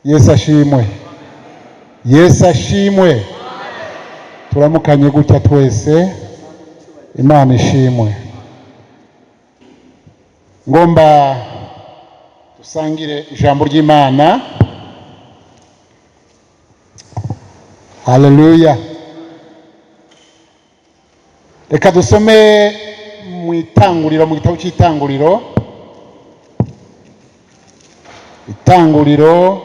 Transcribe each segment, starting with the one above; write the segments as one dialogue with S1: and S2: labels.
S1: Yesu ashimwe, Yesu ashimwe. Turamukanye gutya twese, Imana ishimwe. Ngomba dusangire ijambo ry'Imana. Haleluya. Reka dusome mu itanguriro, mu gitabo cy'itanguriro, itanguriro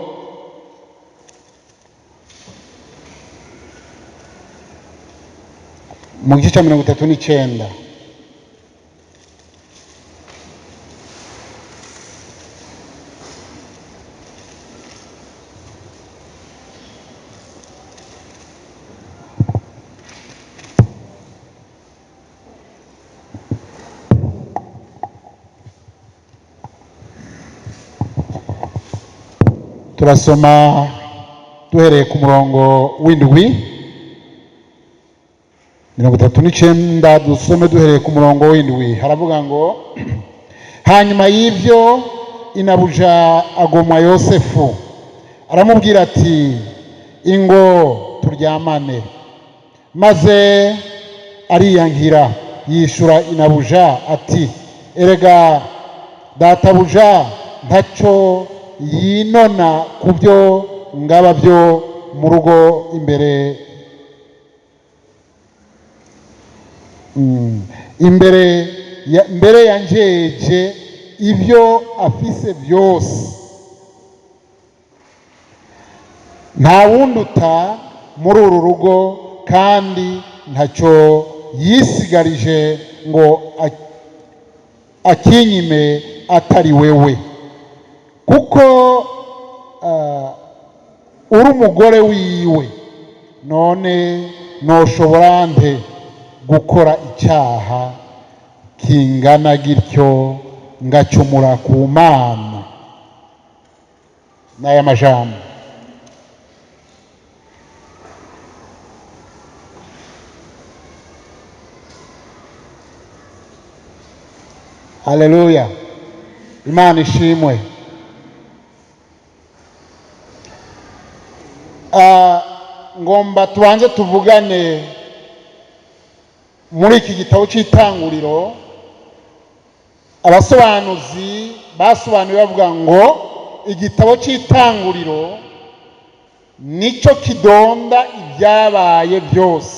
S1: mu gice cya 39. Turasoma duhereye ku murongo w'indwi, 39. Dusome duhereye ku murongo w'indwi. Haravuga ngo: "Hanyuma y'ibyo inabuja agomwa Yosefu, aramubwira ati: 'Ingo turyamane.' Maze ariyankira, yishura inabuja ati: 'Erega databuja ntacyo yinona ku byo ngaba byo mu rugo imbere imbere ya, mbere yanjeje ibyo afise byose. Nta wunduta muri uru rugo, kandi ntacyo yisigarije ngo akinyime atari wewe, kuko uri umugore wiwe. None noshobora nte gukora icyaha kingana gityo, ngacumura ku Mana?'" N'aya majambo. Haleluya, Imana ishimwe. Ngomba tubanze tuvugane muri iki gitabo cy'itanguriro. Abasobanuzi basobanuye bavuga ngo igitabo cy'itanguriro nicyo kidonda ibyabaye byose.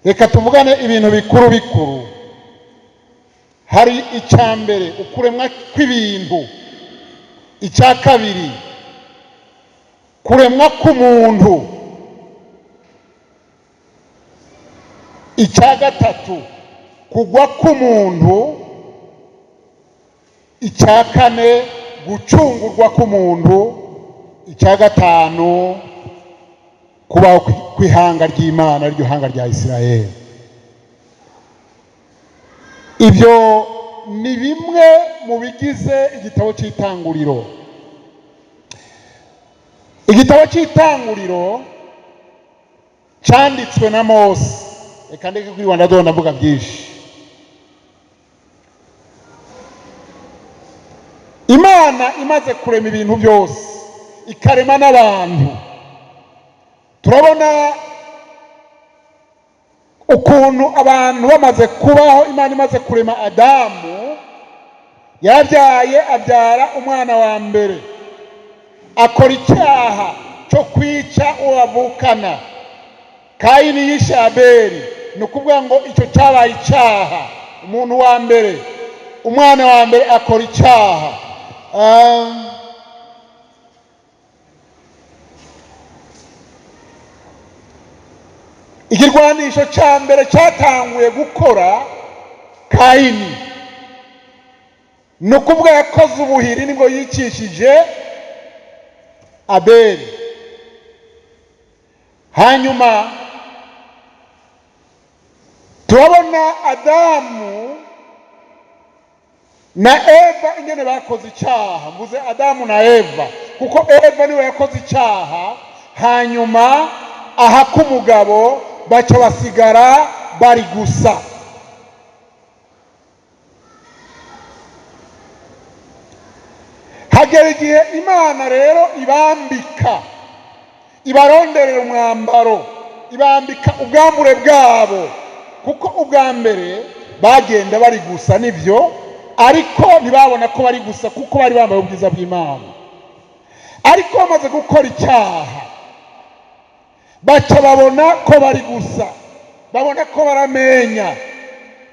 S1: Reka tuvugane ibintu bikuru bikuru. Hari icya mbere, ukuremwa kw'ibintu. Icya kabiri, kuremwa k'umuntu. Icya gatatu, kugwa k'umuntu. Icya kane, gucungurwa k'umuntu. Icya gatanu, kubaho kw'ihanga ry'Imana, ryo hanga rya Isirayeli. Ibyo ni bimwe mu bigize igitabo cy'itanguriro. Igitabo cy'itanguriro cyanditswe na Mose. Reka ndeke kuri Rwanda dore ndavuga byinshi. Imana imaze kurema ibintu byose, ikarema n'abantu, turabona ukuntu abantu bamaze kubaho. Imana imaze kurema Adamu, yabyaye, abyara umwana wa mbere, akora icyaha cyo kwica uwo bavukana. Kayini yishe Abeli. Ni ukuvuga ngo icyo cyabaye icyaha. Umuntu wa mbere, umwana wa mbere, akora icyaha. Ikirwanisho cya mbere cyatanguye gukora Kayini, ni ukuvuga yakoze ubuhiri, nibwo yicishije Abeli. Hanyuma turabona Adamu na Eva ingene bakoze icyaha. Mvuze Adamu na Eva kuko Eva niwe yakoze icyaha, hanyuma ahaka umugabo, baca basigara bari gusa. Hagera igihe Imana rero ibambika, ibaronderera umwambaro, ibambika ubwambure bwabo, kuko ubwa mbere bagenda bari gusa nibyo, ariko ntibabona ko bari gusa kuko bari bambaye ubwiza bw'Imana. Ariko bamaze gukora icyaha baca babona ko bari gusa, babona ko baramenya.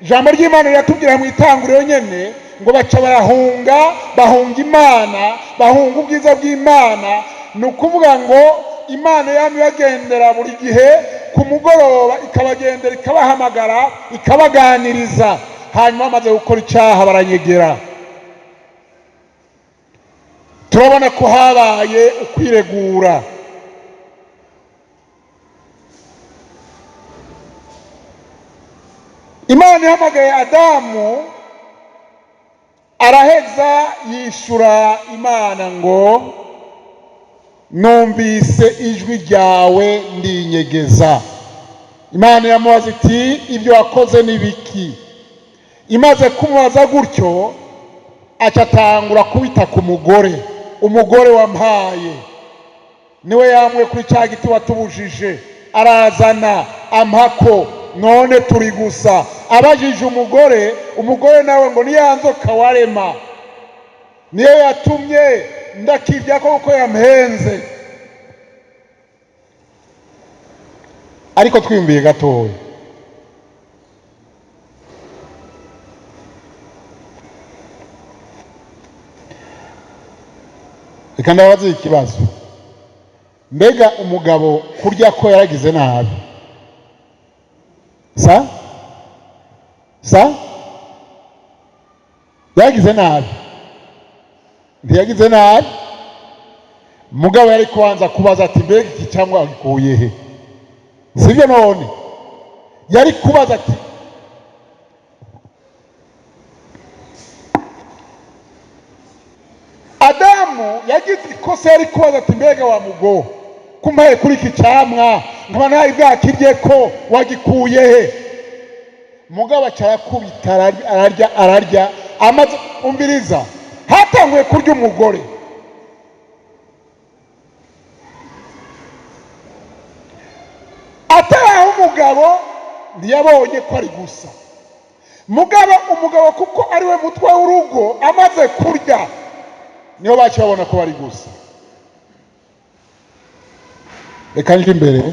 S1: Ijambo ry'Imana riratubwira mu itanguriro nyene ngo baca barahunga, bahunga Imana, bahunga ubwiza bw'Imana. Ni ukuvuga ngo Imana yamye ibagendera buri gihe ku mugoroba, ikabagendera, ikabahamagara, ikabaganiriza. Hanyuma bamaze gukora icyaha baranyegera. Turabona ko habaye ukwiregura. Imana ihamagaye Adamu, araheza yishura Imana ngo numvise ijwi ryawe ndinyegeza. Imana iramubaza iti ibyo wakoze ni biki? Imaze kumubaza gutyo aca atangura kubita ku mugore. Umugore wampaye niwe yamwe kuri cya giti watubujije, arazana ampako, none turi gusa. Abajije umugore, umugore nawe ngo ni ya nzoka warema niyo yatumye ndakirya ko kuko yampenze. Ariko twiyumviye gatoya, reka ndabaze ikibazo. Mbega umugabo kurya ko yaragize nabi? Sa sa yaragize nabi? Ntiyagize nabi. Mugabo yari kubanza kubaza ati mbega iki cyangwa agikuye he? Sibyo? None yari kubaza ati Adamu yagize ikosa, yari kubaza ati mbega wa mugo kumpaye kuri iki camwa nkaba ntari bwakirye ko wagikuye he? Mugabo aca arakubita, ararya, ararya, amaze umviriza, hatanguye kurya umugore. Ataraha umugabo ntiyabonye ko ari gusa. Mugabo umugabo kuko ari we mutwe w'urugo, amaze kurya niho baca babona ko bari gusa. Reka nje imbere.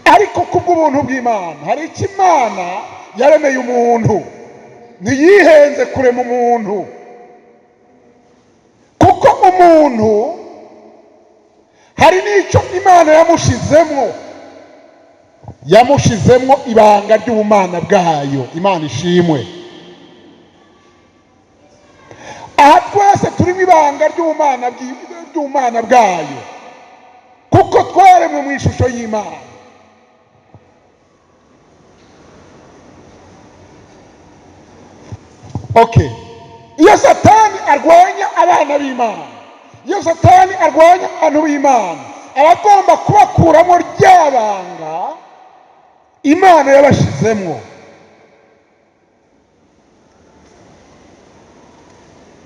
S1: Ariko kubw'ubuntu bw'Imana hari icyo Imana yaremeye umuntu, ntiyihenze kurema umuntu, kuko umuntu hari n'icyo Imana yamushizemwo, yamushizemwo ibanga ry'ubumana bwayo. Imana ishimwe. Aha twese turimo ibanga ry'ubumana bwayo, kuko twaremwe mu ishusho y'Imana. Okay. Iyo Satani arwanya abana b'Imana, iyo Satani arwanya abantu b'Imana, aba agomba kubakuramo rya banga Imana yabashizemwo.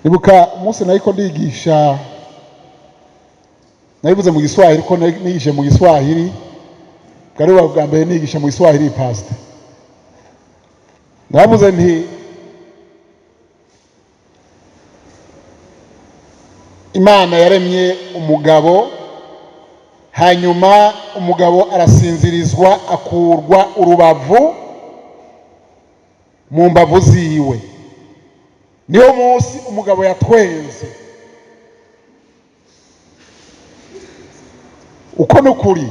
S1: Nibuka umunsi nariko ndigisha, nabivuze mu Giswahili ko nigishe mu Giswahili, bwari bwa mbere nigisha mu Giswahili pastor. Naravuze nti Imana yaremye umugabo, hanyuma umugabo arasinzirizwa, akurwa urubavu mu mbavu ziwe. Niyo munsi umugabo yatwenze. Uko nukuri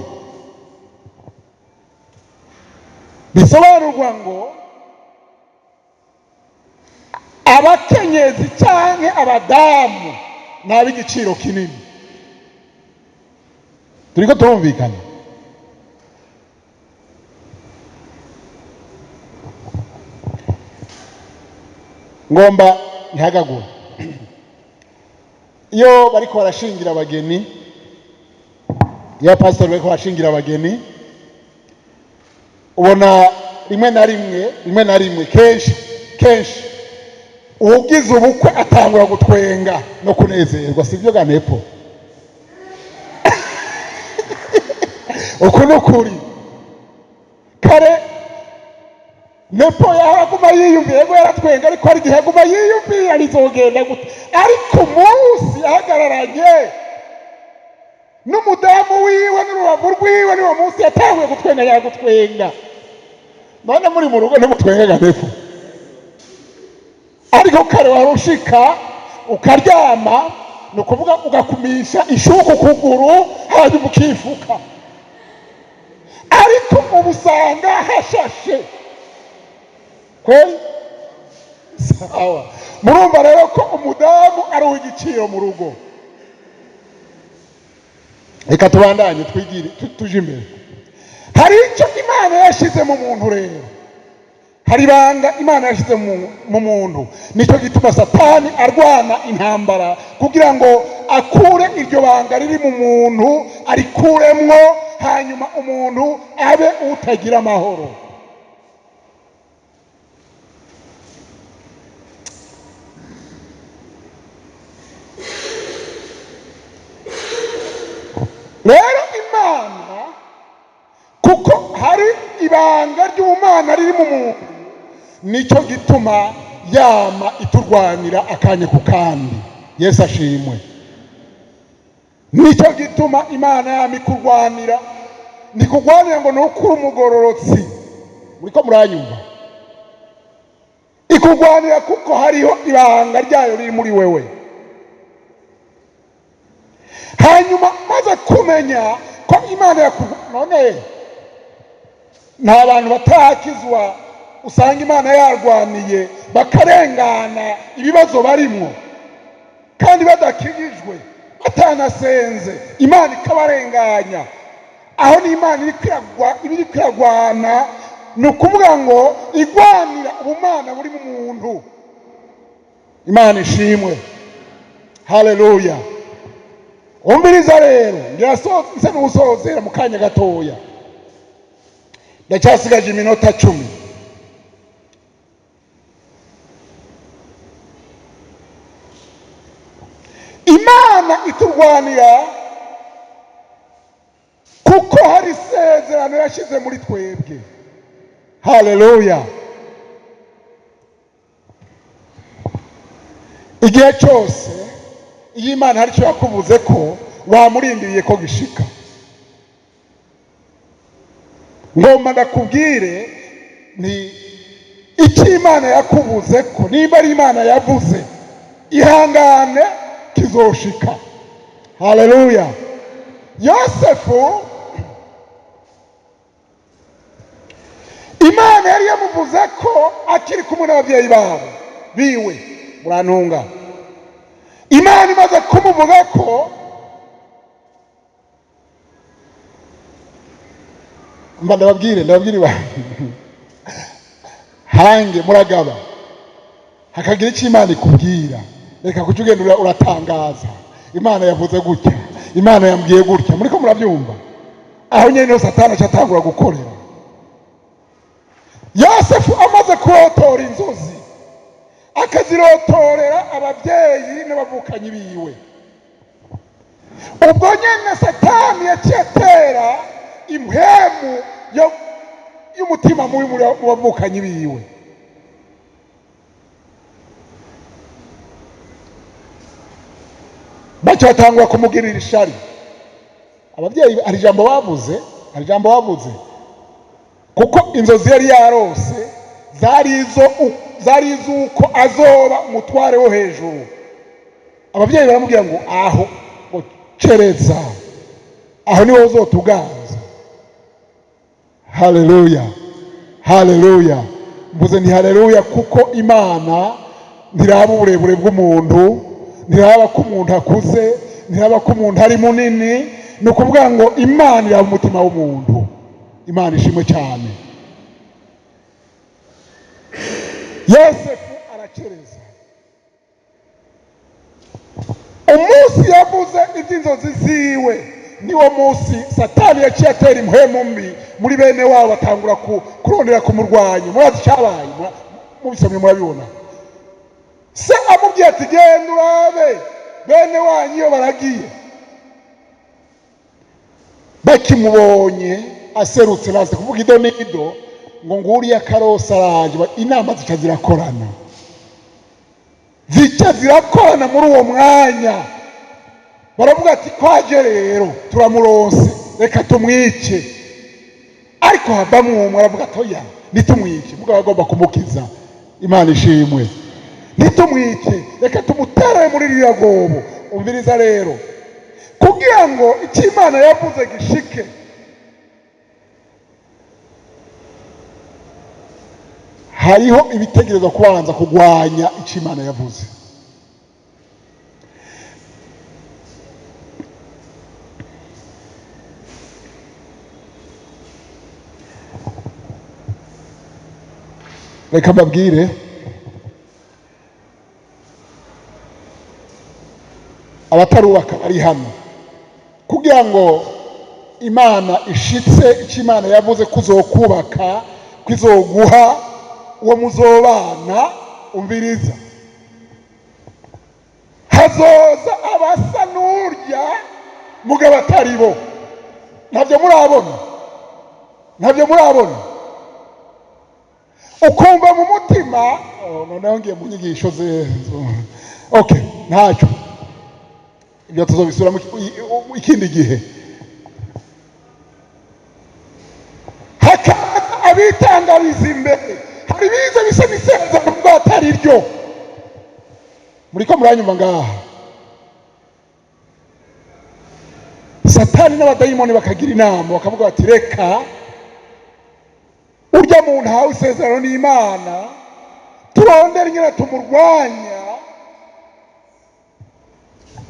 S1: bisobanurwa ngo abakenyezi canke abadamu nab'igiciro kinini. Turiko turumvikana. Ngomba ntihagagure. Iyo bariko barashingira abageni, iyo pastor bariko barashingira abageni, ubona Rimwe na rimwe, rimwe na rimwe, kenshi kenshi, uwugize ubukwe atangura gutwenga no kunezerwa, sibyo ganepo? Uku ni ukuri. Kare Nepo yahaguma yiyumviye, yego yaratwenga, ariko hari igihe aguma yiyumviye rizogenda gute. Ariko umunsi yahagararanye n'umudamu wiwe n'urubavu rwiwe, niwo munsi yatanguye gutwenga, yagutwenga. None muri mu rugo ntimutwenga Nepo? Ariko kare warushika ukaryama, ni ukuvuga ugakumisha ishuka ukuguru, hanyuma ukifuka. Ariko ubu usanga hashashe kweli. Sawa, murumva rero ko umudamu ari uw'igiciro mu rugo. Reka tubandanye, twigire, tuje imbere. Hari icyo Imana yashyize mu muntu rero, hari ibanga Imana yashyize mu muntu. Nicyo gituma Satani arwana intambara kugira ngo akure iryo banga riri mu muntu, arikuremwo, hanyuma umuntu abe utagira amahoro. Rero Imana, kuko hari ibanga ry'ubumana riri mu muntu, nicyo gituma yama iturwanira akanya ku kandi. Yesu ashimwe. Nicyo gituma Imana yama ikurwanira. Ntikurwanira ngo ni uko uri umugororotsi, muriko muranyumva? Ikurwanira kuko hariho ibanga ryayo riri muri wewe. Hanyuma maze kumenya ko Imana none nta bantu batarakizwa usanga Imana yarwaniye bakarengana ibibazo barimwo, kandi badakijijwe, batanasenze, Imana ikabarenganya. Aho ni Imana iri kwiragwa, iba iri kwiragwana, ni ukuvuga ngo igwanira ubumana buri mu muntu. Imana ishimwe, haleluya. Umviriza rero, nse n'usozera mu kanya gatoya, ndacyasigaje iminota 10. Imana iturwanira kuko hari isezerano yashyize muri twebwe. Haleluya. Igihe cyose iyo Imana hari icyo yakuvuze ko wamurindiriye ko gishika, ngomba ndakubwire ni icyo Imana yakuvuze ko, nimba ari Imana yavuze, ihangane, kizoshika. Haleluya. Yosefu, Imana yari yamuvuze ko akiri kumwe n'ababyeyi babo biwe, murantunga. Imana imaze kumuvuga ko, mba ndababwire, ndababwire hange muragaba, hakagira icyo Imana ikubwira, reka kuca ugenda uratangaza Imana yavuze gutya, Imana yambwiye gutya. Muriko murabyumva? Aho nyene niho Satani aca atangura gukorera. Yosefu amaze kurotora inzozi, akazirotorera ababyeyi n'abavukanyi biwe, ubwo nyene Satani yaciye atera impwemu y'umutima mubi mu bavukanyi biwe. Baca batangura kumugirira ishari. Ababyeyi hari ijambo bavuze, hari ijambo bavuze, kuko inzozi yari yarose zari iz'uko azoba umutware wo hejuru. Ababyeyi baramubwira ngo aho, ngo cereza aho niho uzotuganza. Haleluya, haleluya. Mvuze nti haleluya kuko Imana ntiraba uburebure bw'umuntu, ntiraba ko umuntu akuze, ntiraba ko umuntu ari munini. Ni ukuvuga ngo Imana iraba umutima w'umuntu. Imana ishimwe cyane. Yosefu aracereza. Umunsi yavuze iby'inzozi ziwe, Niwo munsi Satani yaciye atera impwemu mbi muri bene wabo, batangura kurondera kumurwanya. Murazi icyabaye, mubisomye murabibona. Se amubwiye ati: "Genda urabe bene wanyu iyo baragiye." Bakimubonye aserutse, baza kuvuga ido n'ido ngo: "Nguriya karosi araje." Inama zica zirakorana, zica zirakorana muri uwo mwanya. Baravuga ati: "Kwaje rero turamuronse, reka tumwice." Ariko havamwo umwe aravuga ati: "Oya, ntitumwice." Mugabo agomba kumukiza. Imana ishimwe. "Ntitumwice, reka tumutere muri ririya rwobo." Umviriza rero, kugira ngo icyo Imana yavuze gishike, hariho ibitekerezo kubanza kurwanya icyo Imana yavuze. Reka mbabwire, abatarubaka bari hano, kugira ngo Imana ishitse icyo Imana yavuze ko uzokubaka, ko izoguha uwo muzobana, umviriza, hazoza abasa n'urya mugabo atari bo. Ntabyo murabona, ntabyo murabona. Ukumva mu mutima, oh, noneho ngiye mu nyigisho ze. Okay, ntacyo, ibyo tuzobisubiramo ikindi gihe. Hakaza abitangariza imbere, hari biza bisa n'isezerano ubwo atari ryo. Muriko muranyumva ngaha? Satani n'abadayimoni bakagira inama, bakavuga bati: "Reka urya muntu ahawe isezerano n'Imana, turondere nyine tumurwanya."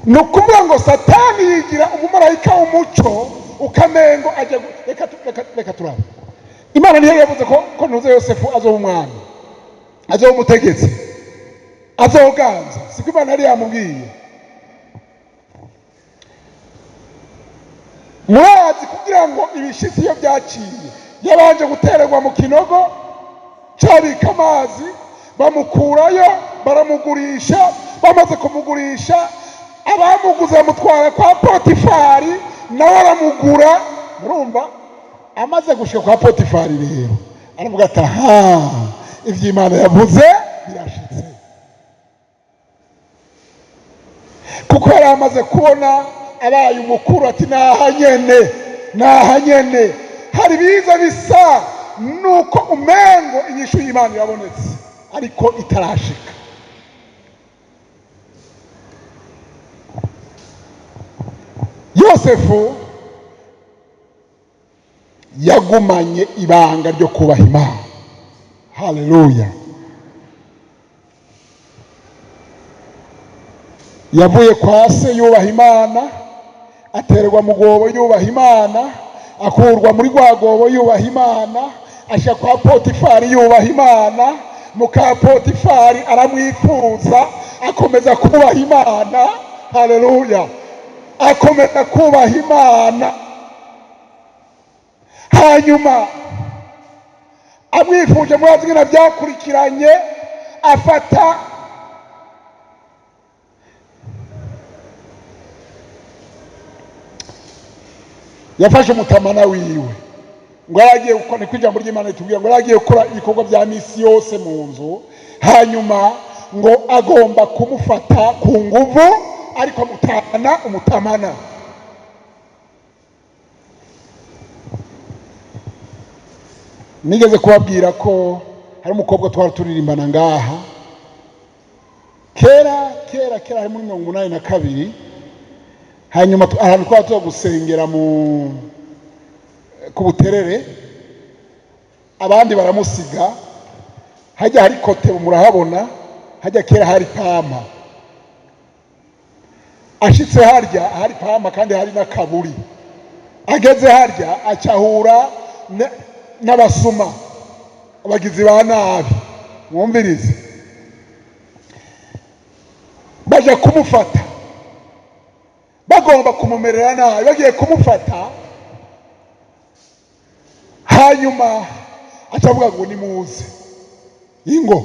S1: Ni ukuvuga ngo Satani yigira umumarayika w'umuco, ukamengo ajya reka turabe. Imana niyo yavuze ko ntuze Yosefu azoba umwami, azoba umutegetsi, azoganza. Siko Imana yari yamubwiye? Murazi, kugira ngo ibishitsi iyo byaciye, yabanje gutererwa mu kinogo cyabika amazi, bamukurayo, baramugurisha. Bamaze kumugurisha, abamuguze bamutwara kwa Potifari, nawe aramugura. Murumva, amaze gushika kwa Potifari rero, aravuga ati: "Aha, ibyo Imana yavuze birashitse." Kuko yari amaze kubona abaye umukuru, ati: "Naha nyene, naha nyene." Hari biza bisa nuko umengo inyishu y'Imana irabonetse, ariko itarashika. Yosefu yagumanye ibanga ryo kubaha Imana. Haleluya! Yavuye kwa se yubaha Imana, aterwa mu rwobo yubaha Imana, akurwa muri rwa rwobo yubaha Imana, ashya kwa Potifari yubaha Imana, muka Potifari aramwifuza, akomeza kubaha Imana. Haleluya! Akomeza kubaha Imana. Hanyuma amwifuje, murazi ingene byakurikiranye, afata yafashe umutamana wiwe ngo yaragiye gukora, niko ijambo ry'Imana ritubwira, ngo yaragiye gukora ibikorwa bya misi yose mu nzu. Hanyuma ngo agomba kumufata ku nguvu, ariko amutana umutamana. Nigeze kubabwira ko hari umukobwa twari turirimbana ngaha kera kera kera, hari muri 82. Hanyuma ahantu twaba tuza gusengera mu ku Buterere, abandi baramusiga. Hajya hari kote, murahabona hajya kera hari pampa. Ashitse harya hari pampa kandi hari n'akaburi. Ageze harya acahura n'abasuma, abagizi ba nabi. Mwumvirize, baja kumufata. Bagomba kumumerera nabi, bagiye kumufata, hanyuma aca avuga ngo nimuze ingo.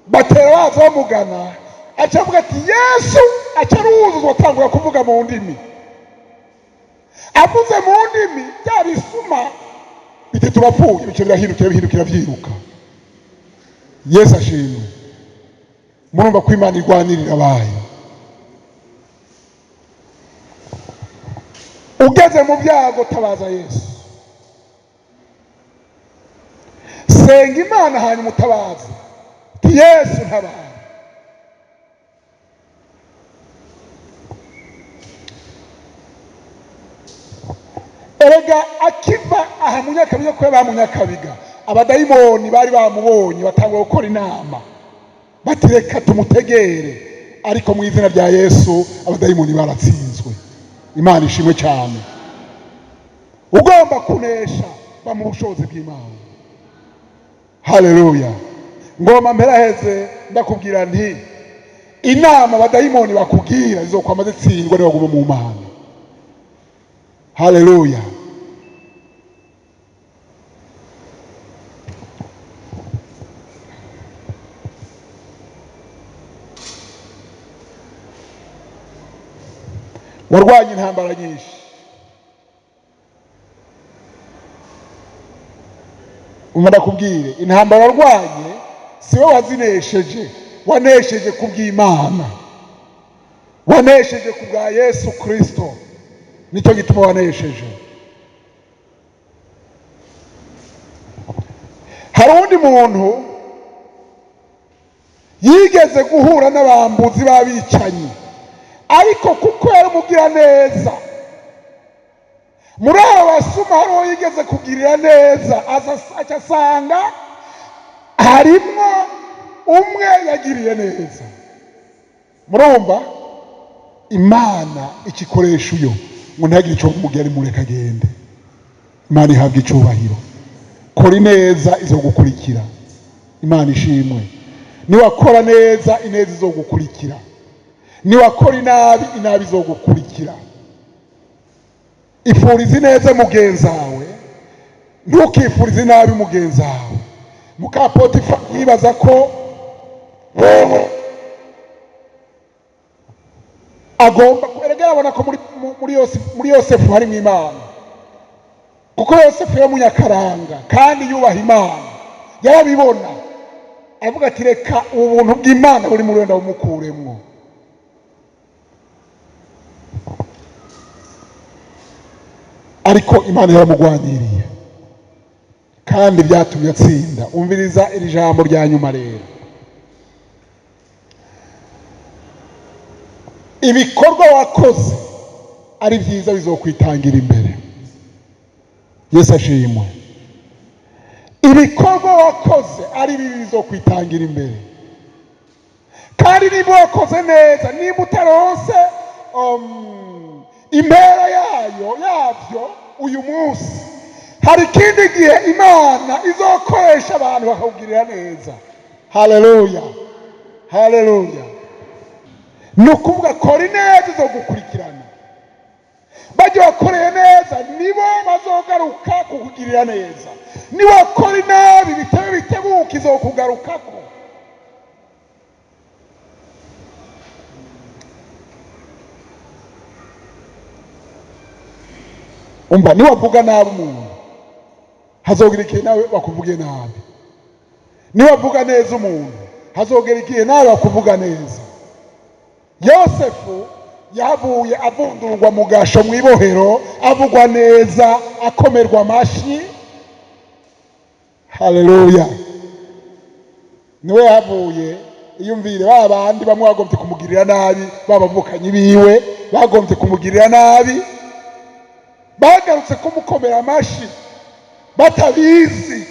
S1: Batera baza bamugana, aca avuga ati Yesu, aca aruzuzwa, atangura kuvuga mu ndimi. Avuze mu ndimi, bya bisuma biti turapfuye, bice birahindukira, bihindukira byiruka. Yesu ashimwe. Murumva ko Imana irwanirira abayo. Ugeze mu byago, tabaza Yesu, senga Imana, hanyuma utabaze uti Yesu ntabara. Erega akiva aha mu Nyakabiga, ko yaba mu Nyakabiga, abadayimoni bari bamubonye, batangura gukora inama bati reka tumutegere. Ariko mu izina rya Yesu abadayimoni baratsinzwe. Imana ishimwe cyane. Ugomba kunesha, ba mu bushobozi bw'Imana. Haleluya. Ngoma mperaheze, ndakubwira nti inama abadayimoni bakubwira zizokwama zitsindwa niwaguma mu Mana. Haleluya. Warwanye intambara nyinshi, umva ndakubwire, intambara warwanye si wowe wazinesheje, wanesheje ku bw'Imana, wanesheje ku bwa Yesu Kristo, nicyo gituma wanesheje. Hari uwundi muntu yigeze guhura n'abambuzi b'abicanyi, ariko kuko yari umugiraneza, muri abo basuma hari uwo yigeze kugirira neza, aca asanga harimwo umwe yagiriye neza. Murumva Imana ikikoresha uyo ngo ntihagire icyo mubwira, nimureke agende. Imana ihabwa icubahiro. Kora ineza izogukurikira. Imana ishimwe. Niwakora neza, ineza izogukurikira. Niwakora inabi, inabi izogukurikira. Ifuriza ineza mugenzi wawe, ntukifurize inabi mugenzi wawe. Muka Potifa yibaza ko wewe agomba, erega arabona ko muri Yosefu harimo Imana, kuko Yosefu yari umunyakaranga kandi yubaha Imana. Yarabibona, aravuga ati reka ubuntu bw'Imana buri muri we ndabumukuremwo. Ariko Imana yaramugwaniriye kandi byatumye atsinda. Umviriza iri jambo rya nyuma rero. Ibikorwa wakoze ari byiza bizokwitangira imbere. Yesu ashimwe. Ibikorwa wakoze ari bibi bizokwitangira imbere. Kandi niba wakoze neza, niba utaronse impera yayo yabyo uyu munsi, hari ikindi gihe Imana izokoresha abantu bakakugirira neza. Haleluya, haleluya. Ni ukuvuga kora ineza izogukurikirana. Bajya bakoreye neza nibo bazogaruka kukugirira neza. Niwakora inabi bitebe bitebuka izokugarukako. Umva, niwavuga nabi umuntu hazogera igihe nawe bakuvuge nabi. Niwavuga neza umuntu hazogera igihe nawe bakuvuga neza. Yosefu yahavuye avundurwa mu gasho mu ibohero, avugwa neza, akomerwa amashyi. Haleluya. Niwe yahavuye iyumvire ba bandi bamwe bagombye kumugirira nabi, babavukanyi biwe bagombye kumugirira nabi, bagarutse kumukomera amashyi batabizi,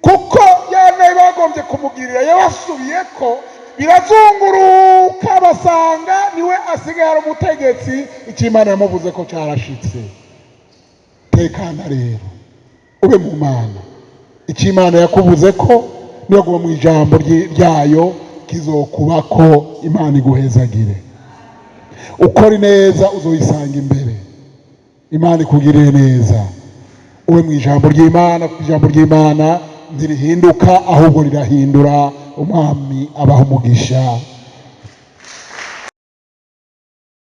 S1: kuko ya nabi bagombye kumugirira yabasubiye ko birazunguruka, basanga niwe asigaye ari umutegetsi. Icyo Imana yamuvuze ko cyarashitse. Tekana rero, ube mu Mana. Icyo Imana yakuvuze ko niyo mu ijambo ryayo kizokubako. Imana iguhezagire. Ukora neza uzoyisanga imbere. Imana ikugirire neza, ube mu ijambo ry'Imana, kuko ijambo ry'Imana ntirihinduka, ahubwo rirahindura. Umwami abaha umugisha.